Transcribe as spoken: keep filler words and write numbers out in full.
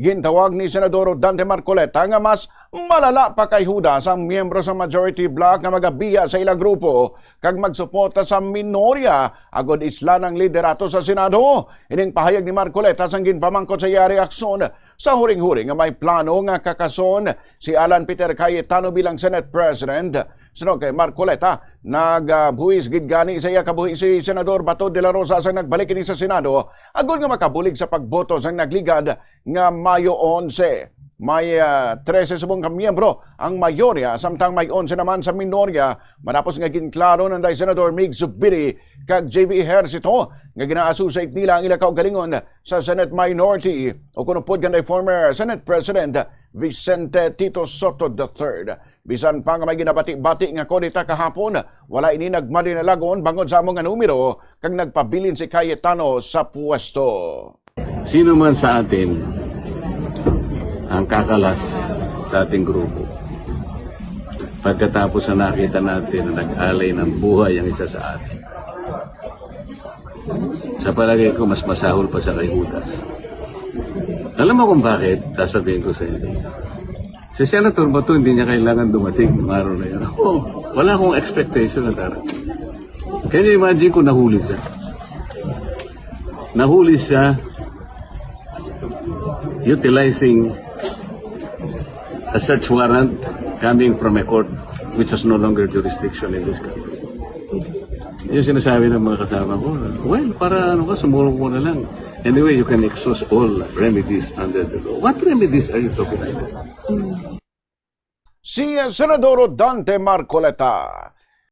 Gintawag ni Senador Dante Marcoleta nga mas malala pa kay Judas ang miyembro sa majority bloc nga magabiya sa ila grupo kag magsuporta sa minorya agod islan ang liderato sa Senado. Ining pahayag ni Marcoleta sang ginpamangkot sa iya reaksyon sa huring-huring nga may plano nga kakason si Alan Peter Cayetano bilang Senate President. Suno kay Marcoleta, nagbuhis gid gani sa iya kabuhi si Senador Bato de la Rosa sang nagbalik ini sa Senado agod nga makabulig sa pagboto sang nagligad nga Mayo onse. May, ah, trese subong ka miyembro ang mayorya, samtang may onse naman sa minorya, matapos nga ginklaro nanday Senador Mig Zubiri kag J V Ejercito nga gina-associate nila ang ila kaugalingon sa Senate Minority, o kon upod kanday former Senate President Vicente Tito Sotto the third. Bisan pa nga may ginabati-bati nga kudeta kahapon, wala ini nagmadinalagon bangod sa amo nga numero kag nagpabilin si Cayetano sa pwesto. Sino man sa atin ang kakalas sa ating grupo pagkatapos na nakita natin na nag-alay ng buhay ang isa sa atin? Sa palagay ko, mas masahol pa siya kay Judas. Alam mo kung bakit? Sasabihin ko sa inyo. Si Senator Bato, hindi niya kailangan dumating ng araw na yun. Ako, wala akong expectation na darating. Can you imagine kung nahuli siya? Nahuli siya utilizing a search warrant coming from a court which has no longer jurisdiction in this country. Yung sinasabi ng mga kasama ko, well, para ano ka, sumulong mo na lang. Anyway, you can exhaust all remedies under the law. What remedies are you talking about? Si, uh, Senador Dante Marcoleta.